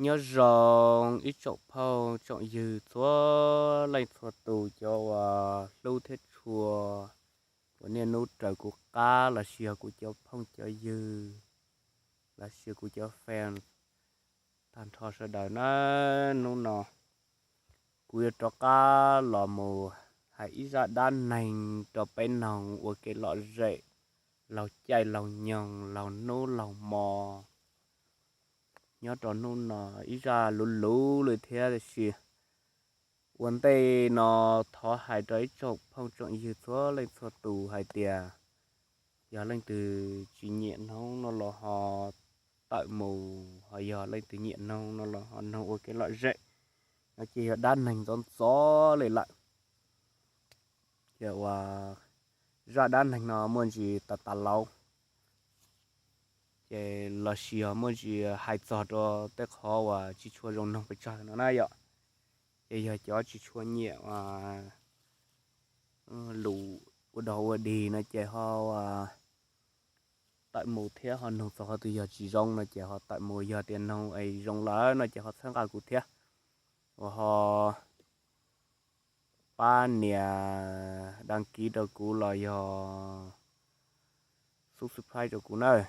Nyob zoo ib tsoom phooj tsoom ywg txhua leej txhua tus, cov uas hlub thiab tshua, uas niaj hnub raws kuv qab los sis yog kuv cov phooj cov ywg los sis kuv cov fan tag nrho sawv daws na. Hnub no kuv yuav rov qab los mus hais ib zaj dab neeg rau peb mloog ua kev lom zem laug caij laug nyoog laug hnub laug hmo nyob rau hnub no. Ib zaj luv luv li thiab, tiam sis ua ntej no thov hais rau ib tsoom phooj tsoom ywg txhua leej txhua tus hais tias yog leej twg tsis nyiam mloog no los ho tawm mus, ho yog leej twg nyiam mloog no los ho mloog ua kev lom zem. No ces yog dab neeg ntxov ntxov li lawm. Ces uas zaj dab neeg no muaj ntsis tas tas laus, ces los sis yog muaj ntsis hais txog rau tej qhov uas tsis tshua zoo mloog pes tsawg no na yom. Ces yog cov tsis tshua nyiam lus ua dog ua dig no ces ho tawm mus thiab, ho mloog txog qhov twg yog tsis zoo no ces ho tawm mus, yog tias mloog es zoo lawm no ces ho txhawb nqa kuv thiab, uas ho pab nias đăng ký rau kuv los yog subscribe rau kuv nawb.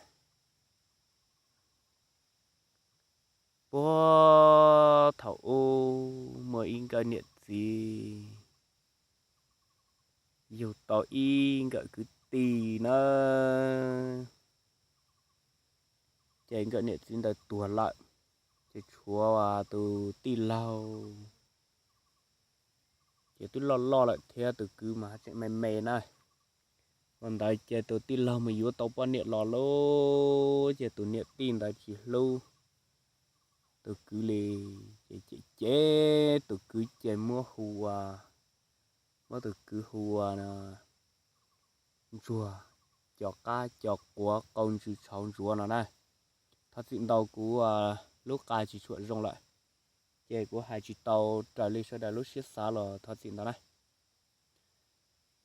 Puag thaum ub muaj ib nkawm niam txiv yug tau ib nkawm kwv tij nawb. Ces nkawm niam txiv ntawd tuag lawm, ces tshuav tus tij laug, ces twb loj loj lawm thiab, tus kwv mas tseem me me na. Ua ntawd ces tus tij laug mus yuav tau poj niam los lauj, ces tus niam tij ntawd tsis hlub tus kwv li, ces cem cem tus kwv ces muab hu ua, muab tus kwv hu ua ntsuag cov qab cov quav qau ntsws tshauv ntsuav no na. Thov txim ntau kuv lub qa tsis tshua zoo lawm, ces kuv hais tsis tau raws li sawv daws lub siab xav los thov txim ntau na.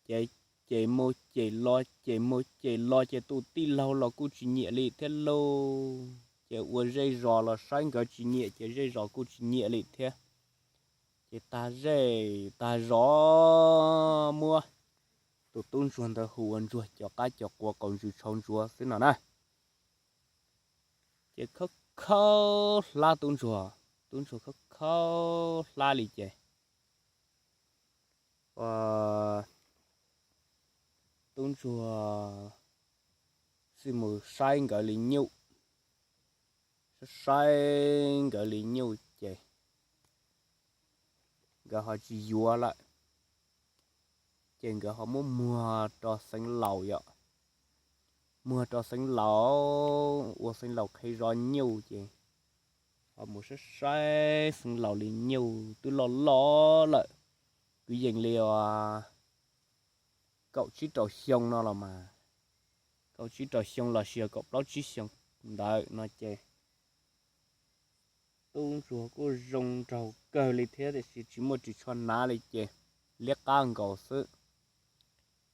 Ces, ces mus ces los, ces mus ces los, ces tus tij laug los kuj tsis nyiam li thiab lauj. Ces ua zej zos los saib nkawd tsis nyiam, ces zej zos kuj tsis nyiam li thiab. Ces tag zej tag zos muab tus tub ntsuag ntawd hu ua ntsuag cov qab cov quav qau ntsws tshauv ntsuav xwb no na. Ces khawb khawb hlab tub ntsuag, tub ntsuag khawb khawb hlab li ces tub ntsuag xij mus saib nkawd li nyuj, saib saib nkawd li nyuj ces nkawd ho tsis yuav lawm. Ces nkawd ho muab muag rau xeev laus yom, muag rau xeev laus, ua xeev laus qhev zov nyuj ces ho mus saib saib xeev laus li nyuj twb loj loj lawm, kwv yees li kaum tsib rau xyoo no los mas, kaum tsib rau xyoo los sis yog kaum plaub tsib xyoo ntawd no ces tub ntsuag kuj zoo nraug kawg li thiab, tiam sis tsis muaj ris tsho hnav li ces liab qab nkaus xwb.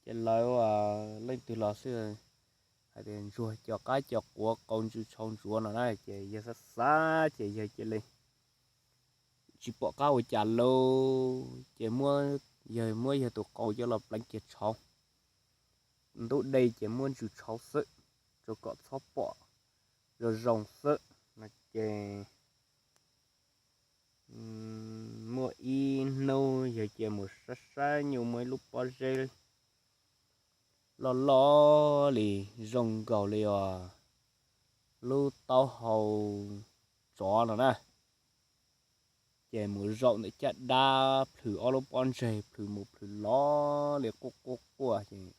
Ces lawv leej twg los xwb hais tias ntsuag cov qab cov quav qau ntsws tshauv ntsuav no na, ces yawg xav xav ces yawg cia li tsis pom qab ua cas lauj, ces muab, yawg muab yawg tus qau coj los pleev kiag tshauv, ntub dej ces muab ntsws tshauv xwb, tsuas kom txhob pom zoo zoo xwb no ces muaj ib hnub yawg cia mus saib saib nyuj, muaj ib lub pob zeb loj loj li zoo nkaus li os lub taub hau tsov no na. Ces mus zaum ntawm caj dab plhws ob lub pob ntseg, plhws mus plhws los li quaj quaj quaj ces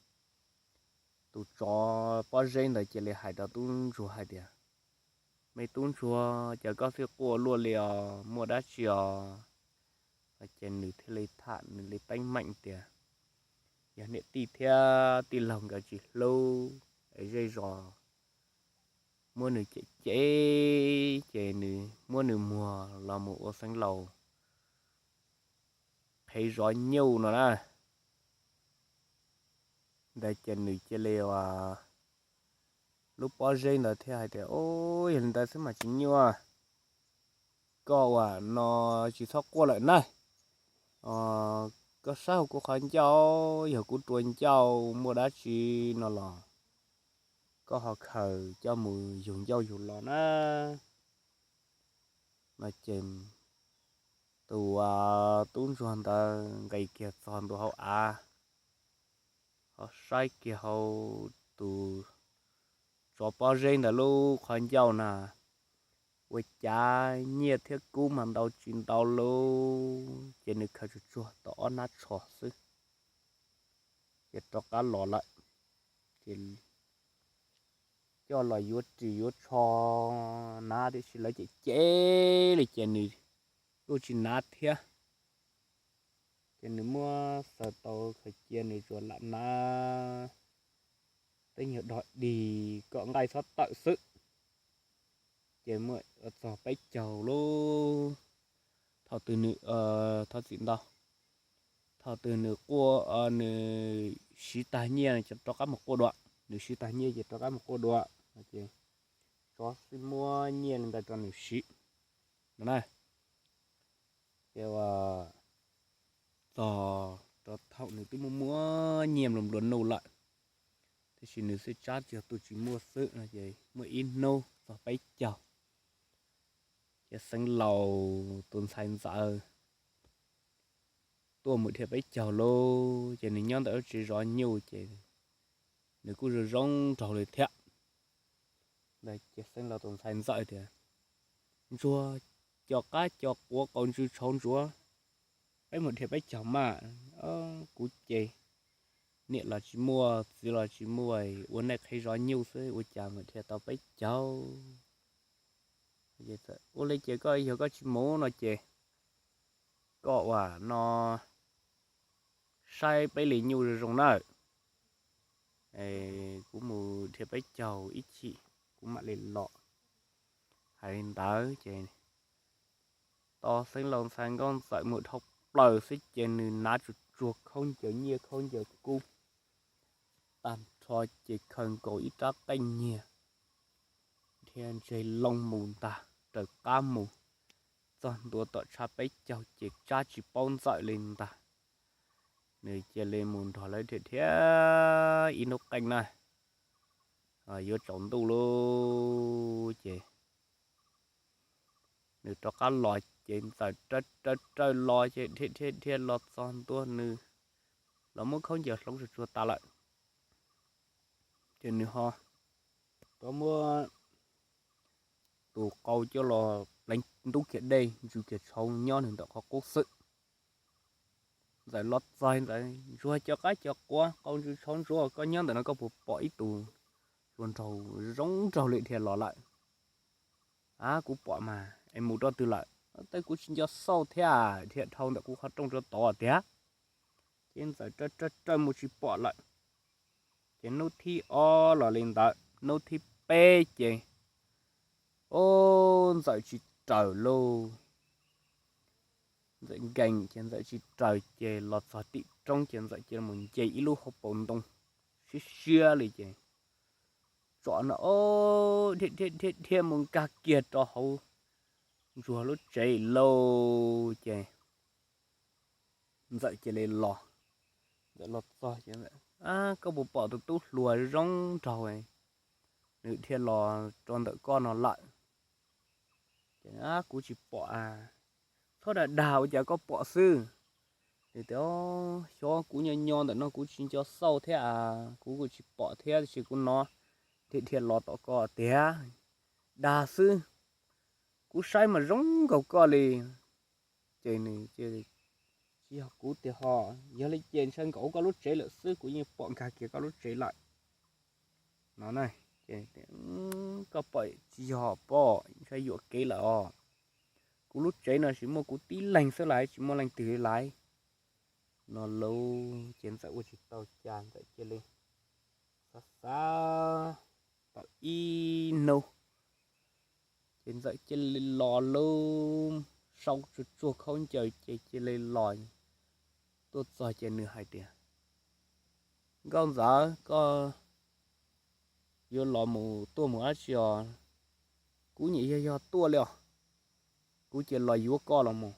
tus tsov pob zeb ntawd cia li hais rau tub ntsuag hais tias, me tub ntsuag, cas koj xwb quaj luaj li os, muaj dab tsi os? Ces nws thiaj li tham nws li teeb meem tias yog niam tij thiab tij laug nkawd tsis hlub es zej zos muab nws cem cem ces nws muab nws muag los mus ua xeev laus qhev zov nyuj no na. Ntawd ces nws cia li as, lub pob zeb ntawd thiaj hais tias, o, yog li ntawd xwb mas tsis nyuaj. koj ua no tsis txhob quaj lawm na. Koj saib hauv kuv qhov ncauj, yog kuv rua ncauj muaj dab tsi no los koj ho khaws coj mus yug ncauj yug lo na. No ces tus tub ntsuag ntawd nqis kiag txog ntua hauv av, ho saib kiag hauv tus tsov pob zeb ntawd lub qhov ncauj na, ua cas nyiaj thiab kub mas ntau tsis ntau lauj. Ces nws khaws tsuag tsuag tau ob hnab tsho xwb, ces rov qab los lawm. Ces coj los yuav ris yuav tsho hnav, tiam sis lawv cem cem li ces nws kuj tsis hnav thiab. Ces nws muab xaws tau khaws cia, nws tsuas lam hnav tej nyuag dog dig kom nqaij txhob tawm xwb. Ces muaj txog peb caug lub, thaum twg nws, thov txim ntau, thaum twg nws quaj, nws siv tag nyiaj ces rov qab mus quaj dua, nws siv tag nyiaj ces rov qab mus quaj dua, ces tsov xij muab nyiaj li ntawd rau nws siv no na. Ces txog rau thaum nws twb muaj muaj nyiaj nplua nplua nuj lawm, tiam sis nws xwb tsab tsis yog tus tsis muaj xwb no ces muaj ib hnub txog peb caug, ces xeev laus tus ntxhais ntxawm tuaj mus dhia peb caug lauj, ces nws nyob ntawm lub tsev zov nyuj ces nws kuj zoo zoo nraug li thiab. Ces xeev laus tus ntxhais ntxawm tias, Ntsuag, co qab co quav qau ntsw tshauv ntsuav, peb mus dhia peb caug mas. Kuv ces niam los tsis muaj, txiv los tsis muaj, ua nej qhev zov nyuj xwb ua cas mus dhia tau peb caug? Ua li ces koj yog koj tsis mus no ces koj ua no saib peb li nyuj zoo zoo nawb, kuv mus dhia peb caug ib chim kuv mam li los. Hais li ntawd ces tos xeev laus ntxhais nkauj ntxawm mus dhau plaws xwb ces nws hnav tsuag tsuag khaub ncaws nyiaj khaub ncaws kub tag nrho ces khaws nkaus ib rab qeej nyiag dhia ntseg loo mus ntag, raws qab mus txog ntua tom tshav peb caug ces tsab tsis paub ntxawm li ntag. Nws cia li mus nrog lawv dhia dhia ib hnub qeej na, yuav tsaus ntuj lauj ces nws rov qab los ces ntxawm raws raws raws los ces dhia dhia dhia los txog ntua nws los muab khaub ncaws hloov tsuag tsuag tas lawm. Ces nws ho rov muab tus qau coj los pleev ntub kiag dej ntsw kiag tshauv nyob nws ntawm qhov qub xwb. Ntxawm los txog ntxawm, Ntsuag, co qab co quav qau ntsw tshauv ntsuav, koj nyob ntawm no koj puas pom ib tus hluas nraug zoo nraug li dhia los lawm? A, kuv pom mas, es mus rau twg lawm? Tej kuv tsis nco xauj thiab, dhia dhau ntawm kuv qhov rooj rau tod tiag. Ces ntxawm raws raws raws mus tsis pom lawm. Ces hnub thib ob los li ntawd, hnub thib peb ces, o, ntxawm tsis raws lauj. Ntxawm nkees ces ntxawm tsis raws ces los txog tim roob ces ntxawm cia li mus nce ib lub hauv paus ntoo siab siab li ces tsom no o, dhia dhia dhia dhia mus nkag kiag rau hauv Ntsuag lub tsev lauj ces ntxawm cia li los. Ntxawm los txog ces, A, koj puas pom tus tub hluas zoo nraug nws dhia los rau ntawm koj no lawm? Ces, A, kuv tsis pom a. Txhob dag dag, ua cas koj pom xwb? Nws tias, Xyov, kuv nyob nyob ntawm no kuv tsis nco xauj thiab a, kuv kuj tsis pom thiab, tiam sis kuv hnov dhia dhia los tom koj tiag. Dag xwb, kuv saib mas zoo nkaus koj li. Ces nws, Tsis yog kuv tiag ho, yog li ces ntshai nkaus koj lub tsev lawm xwb, kuv yeej pom nkag kiag koj lub tsev lawm no na. Koj pom tsis yog pob, ntshai yuam kev lawm os. Kuv lub tsev no tsis muaj kuv tib leeg xwb lawm, tsis muaj leej twg li lawm no lauj. Ces ntxawm ua tsis tau cas, ntxawm cia li xav xav tau ib hnub ces ntxawm cia li los lauj, sau tsuag tsuag khaub ncaws ces cia li los. Tuaj txog ces nws hais tias, Nkauj ntxawm, koj yuav los mus tuaj mus dab tsi os? Kuv nyiam yog yog tuaj li os. kuv cia los yuav koj los mus.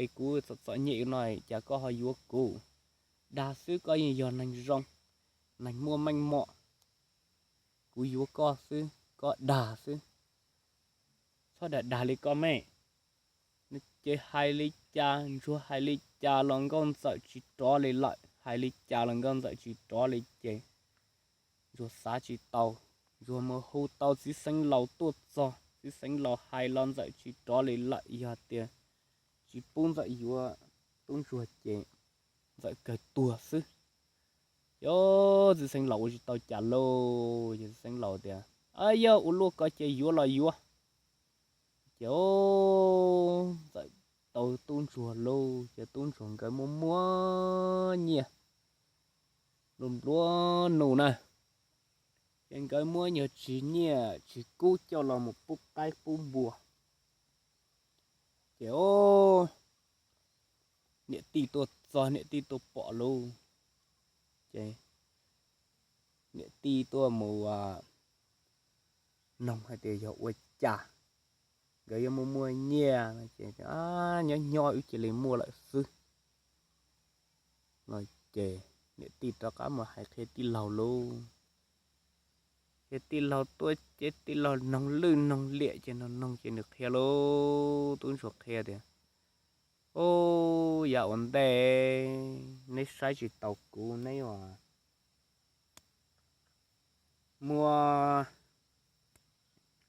Es kuv txom txom nyem no cas koj ho yuav kuv? Dag xwb, koj yeej yog neeg zoo, neeg muaj meej mom, kuv yuav koj xwb, koj dag xwb. Txhob dag dag li koj me. Ces hais li cas, Ntsuag hais li cas los Nkauj Ntxawm tsis rov li lawm, hais li cas los Nkauj Ntxawm tsis rov li ces Ntsuag xav tsis tau. Ntsuag mus hu tau txiv xeev laus tuaj txog, txiv xeev laus hais los Ntxawm tsis rov li lawm, yog tias tsis pub Ntxawm yuav tub Ntsuag ces Ntxawm kawg tuag xwb. Ces txiv xeev laus ua tsis tau cas lauj, ces txiv xeev laus tias, Yog ua luaj ko ces yuav los yuav. Ces Ntxawm tau tub Ntsuag lauj, ces tub Ntsuag nkawd muaj muaj nyiaj, nplua nplua nuj na, ces nkawd muab nyuag tsis nyiaj tsis kub coj los mus pub qaib pub npua. Ces niam tij tuaj txog, niam tij tuaj pom lauj, ces niam tij tuaj mus noog hais tias yog ua cas nkawd yuav muaj muaj nyiaj no ces, Nyob nyob wb cia li muaj lawm xwb. No ces niam tij rov qab mus hais qhia tij laug lauj. Ces tij laug tuaj ces tij laug noog lwj noog liam ces noog noog ces nws qhia lauj, tub Ntsuag qhia tias, Ub, yav ua ntej neb saib tsis taus kuv, neb ua muab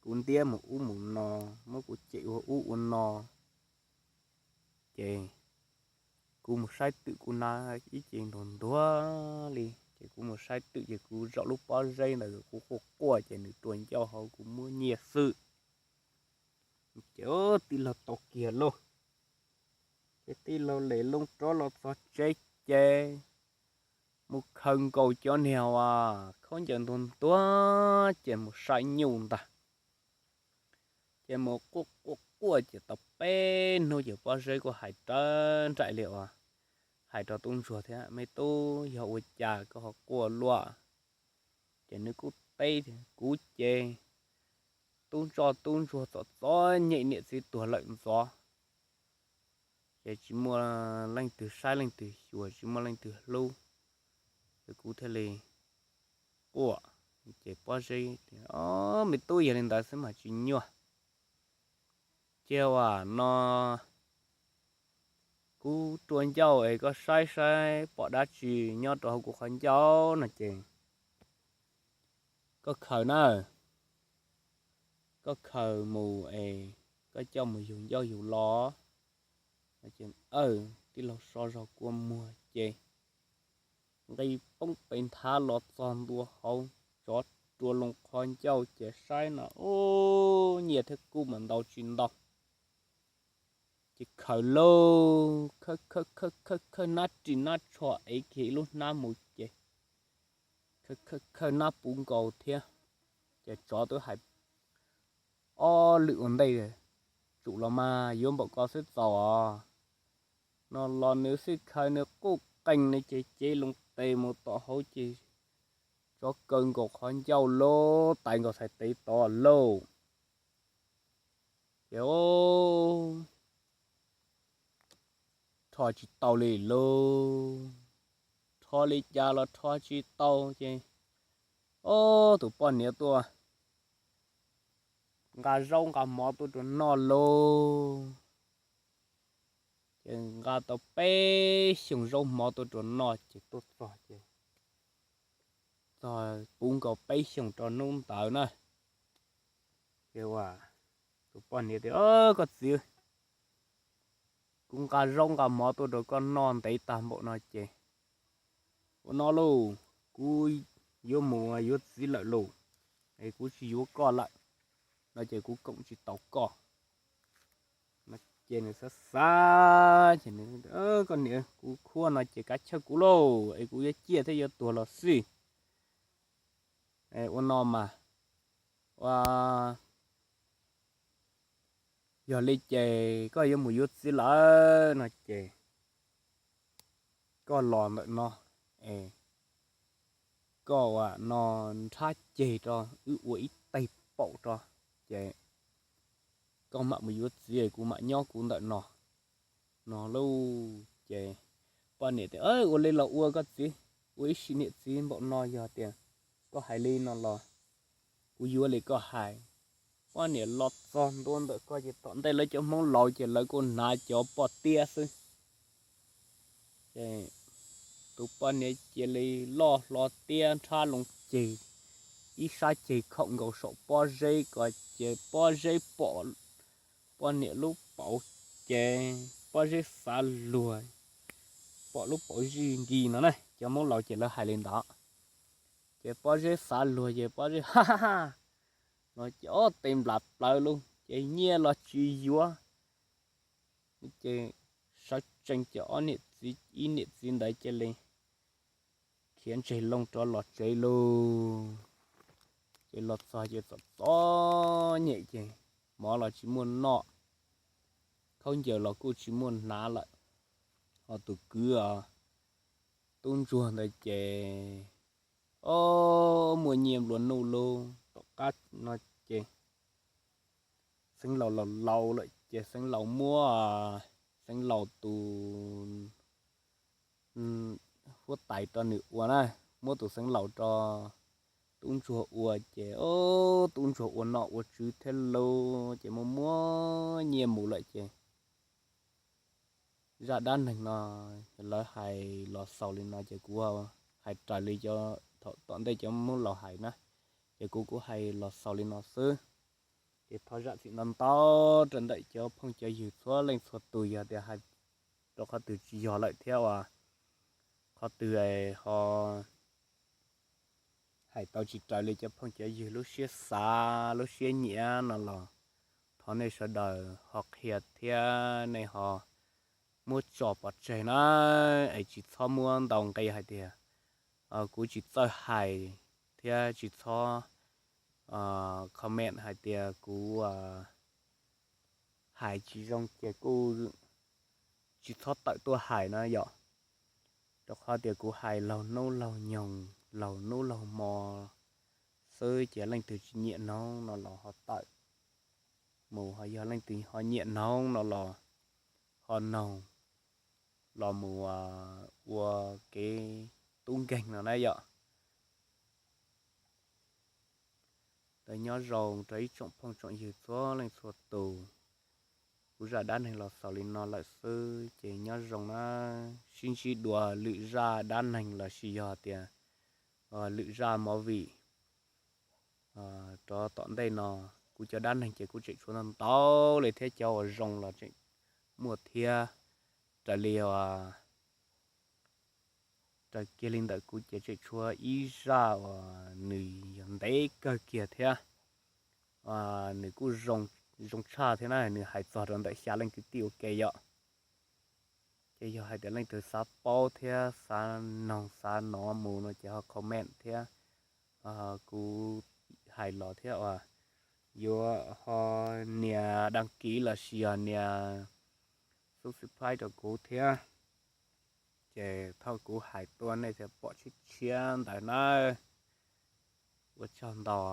kuv ntiab mus ub mus no, muab kuv cem ua ub ua no, ces kuv mus saib twm kuv na, ib ce ntuag ntuag li, ces kuv mus saib twm ces kuv zaum lub pob zeb ntawd kuv quaj quaj ces nws rua ncauj hauv kuv muab nyiaj xwb. Ces tij laug tau kiag lauj. Ces tij laug lem loo rov los txog tsev ces mus khaws nkaus cov niag uas khaub ncaws ntuag ntuag ces mus saib nyuj ntag. Ces mus quaj quaj quaj ces tau peb hnub ces pob zeb kuj hais rawv nraim li uas hais rau tub ntsuag thiab, Me tub, yog ua cas koj ho quaj luaj? Ces nws kuj teb tias, Kuv ces tub ntsoj tub ntsuag txom txom nyem, niam txiv tuag lawm ntxov, ces tsis muaj leej twg saib leej twg xyuas, tsis muaj leej twg hlub, ces kuv thiaj li quaj. Ces pob zeb tias, Ob, me tub, yog li ntawd xwb mas tsis nyuaj. Ces ua no kuv rua ncauj es koj saib saib pom dab tsi nyob rau hauv kuv qhov ncauj no ces koj khaws na, koj khaws mus es koj coj mus yug ncauj yug lo. Ces tij laug so zog kua muag ces nqis poob pes nthav los txog ntua hauv, tsov rua loo qhov ncauj ces saib no, ub, nyiaj thiab kub mas ntau tsis ntau. Ces khaws lauj, khawb khawb khawb khawb khawb nab ris nab tsho ev kiag ib lub hnab mus ces khawb khawb khawb nab puv nkaus thiab. Ces tsov twb hais ob lwm ua ntej, Tsum los mas yuav npaum ko xwb txaus os. No los nws xij khaws nws quj qees nws ces cev loo tes mus tom hauv ces tsov kaw nkaus qhov ncauj lauj, tais nkaus txhais tes tod lauj. Ces rho tsis tau li lauj, rho li cas los rho tsis tau ces, ob, tus poj niam tuaj nqa zaub nqa mov tuaj rau noj lauj. Ces nqa tau peb xyoos zaub mov tuaj rau noj ces tuaj txog ces txog puv nkaus peb xyoos rau hnub ntawd na. Ces ua tus poj niam tias, Koj txiv, kuv nqa zaub nqa mov tuaj rau koj noj ntev tag npaum no ces ua no lauj, kuv yuav mus yuav txiv lawm lauj, es kuv tsis yuav koj lawm no ces kuv koom tsis tau koj. Ces nws xav xav ces, Koj niam, kuv khuab no ces kav chawj kuv lauj, es kuv yuav ciaj thiab yuav tuag los xij. Ua no mas, ua, yog li ces koj yuav mus yuav txiv lawm no ces koj los ntawm no es koj ua no nrhab ceg rau wb ua ib teg paum rau ces koj mam mus yuav txiv, kuv mam nyob kuv ntawm no. No lauj ces poj niam tias, Ua li los ua koj txiv, ua ib sim niam txiv npaum no, yog tias koj hais li no los kuv yuav li koj hais. Poj niam los txog ntua ntawm ko ces tom ntej lawv cov Hmoob laus ces lawv kuj hnav cov poj tiab xwb. Ces tus poj niam cia li loj hlo tiab nrhab loo ceg, ib sab ceg khaum nkaus saum pob zeb ko ces pob zeb pom poj niam lub paum ces pob zeb xav luag, pom lub paum zij nkis no na, cov Hmoob laus ces lawv hais li ntawd. Ces pob zeb xav luag ces pob zeb ha ha ha no ces ob tes nplas plawv lauj ces nyiaj los tsis yuav. Ces sawv tsees ces ob niam txiv, ib niam txiv ntawd cia li khiav ntseg loo rov los tsev lauj. Ces los txog ces txom txom nyem ces mov los tsis muaj noj, khaub ncaws los kuj tsis muaj hnav lawm. Ho tus kwv tub ntsuag ntawd ces, o, muaj nyiaj nplua nuj lauj. Tom qab no ces xeev laus laus laus lawm ces xeev laus muab xeev laus tus huab tais rau nws ua na, muab tus xeev laus rau tub ntsuag ua ces, o, tub ntsuag ua nom ua tswv thiab lauj ces muaj muab nyiaj mus lawm ces zaj dab neeg no lawv hais los xaus li no ces kuv hais raws li cov, thaum tom ntej cov Hmoob laus hais na, ces kuv kuj hais los xaus li no xwb. Ces thov zam txim ntau ntau rau ntawm cov phooj cov ywg txhua leej txhua tus yog tias hais rau qhov twg tsis yog lawm thiab uas qhov twg ho hais tau tsis raws li cov phooj cov ywg lub siab xav lub siab nyiam no los thov nej sawv daws ho qhia thiab nej ho muab tso pov tseg na, es tsis txhob muab ntaus nqi hais tias kuv tsis txawj hais thiab tsis txhob comment hais tias kuv hais tsis zoo ces kuj tsis txhob tawm tuaj hais na yom. Rau qhov tias kuv hais laug hnub laug nyoog laug hnub laug hmo xwb ces leej twg tsis nyiam noog no los ho tawm mus, ho yog leej twg ho nyiam noog no los ho noog los mus ua kev tub nkeeg no na yom. Tau nyob zoo rau ib tsoom phooj tsoom ywg txhua leej txhua tus. Kuv zaj dab neeg los xaus li no lawm xwb ces nyob zoo na, sib ntsib dua lwm zaj dab neeg los sis yog tias lwm zaj movie rov tom ntej no. Kuv cov dab neeg ces kuj tseem tshuav ntau ntau li thiab, cov uas zoo los tseem muaj thiab. Raws li raws kiag li ntawm kuv ces tseem tshuav ib zaj uas nws yog ntev kawg kiag thiab, nws kuj zoo tshaj thiab na, nws hais txog rau ntawm xya leej kwv tij ua ke yom. Ces yog hais tias leej twg xav paub thiab xav noog xav hnov mus no ces ho comment thiab kuv hais los thiab uas yuav ho nias đăng ký los sis yog nias subscribe rau kuv thiab. Ces thaum kuv hais tuaj nej thiaj pom tshiab tshiab ntawd na. Ua tsaug ntau.